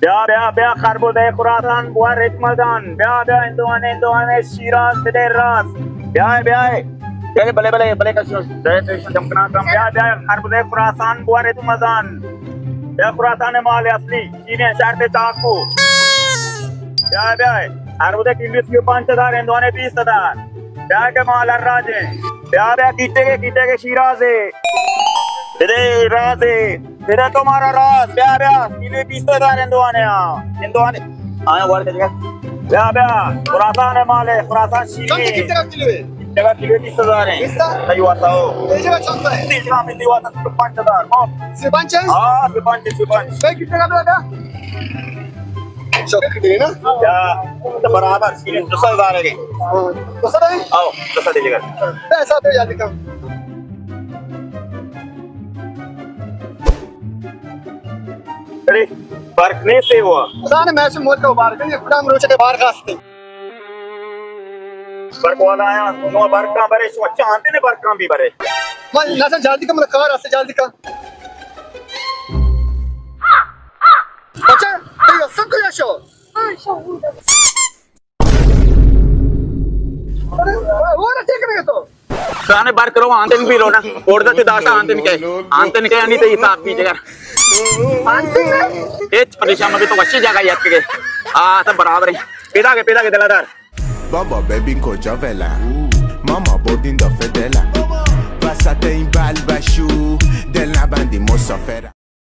بیا، بیا، بیا، خربزہ خراسان بوا ریت مزن. بیا، بیا، ہندوان، ہندوان، شیراز، بدے راز. بیا، بیا. بلے، بلے، بلے، بلے، کشو. دے، دے، دم کنا کم. بیا، بیا، خربزہ خراسان بوا ریت مزن. بیا، خراسان مال اصلی. چینی شرط چاکو. بیا، بیا. خربزہ کلو سی و پنچ ہزار، ہندوان بیست ہزار. بیا کہ مال ہر راج ہے. بیا، بیا، کیٹے کے، کیٹے کے شیراز ہے. بدے راز ہے. میرا تمہارا راز، بیا، بیا، کلو بیست ہزار ہندوانے، ہاں، ہندوانے. آیا ور کے جگہ. بیا، بیا، خراسان ہے مال ہے، خراسان شیرنی. چند کتنے کا کلو ہے؟ جگہ کلو بیست ہزار ہے. بیست ہزار؟ صحیح بات ہے، ہو. یہ جگہ چند ہے؟ یہ جگہ میں دیوا تھا پانچ ہزار، ہو. سی پانچ ہے؟ ہاں، سی پانچ، سی پانچ. میں کتنے کا دے گا؟ شکریہ نا. یا، تو برابر، شیرنی دو سو ہزار ہے. ہاں، دو سو ہے؟ آؤ، دو سو دیجیے گا. پیسہ تو یاد کم. ارے، برک نہیں سے ہوا. زانے میں سے موت کا بار کر، یہ خدا ہم روچے کے بار کاستے. برک والا آیا، نو برکاں برے، سو اچھا آنتے نے برکاں بھی برے. من نہ جلدی کا، من کار آستے جلدی کا. اچھا، یہ سب کو یا شو. ارے، وہ رہ چیک نہیں تو. سانے بار کرو، آنتن بھی لو نا. اوڑ دے داشتا آنتن کے. آنتن کے یعنی تو حساب بھی جگہ. آنتن کے؟ اچ پریشان مبی، تو وشی جگہ یاد کے. آ، سب برابر ہے. پیدا کے، پیدا کے دلادار. بابا ببین کجا ولم، ماما بردین دافه دلم، وسط این بلبشو، دل نبندی مسافرم.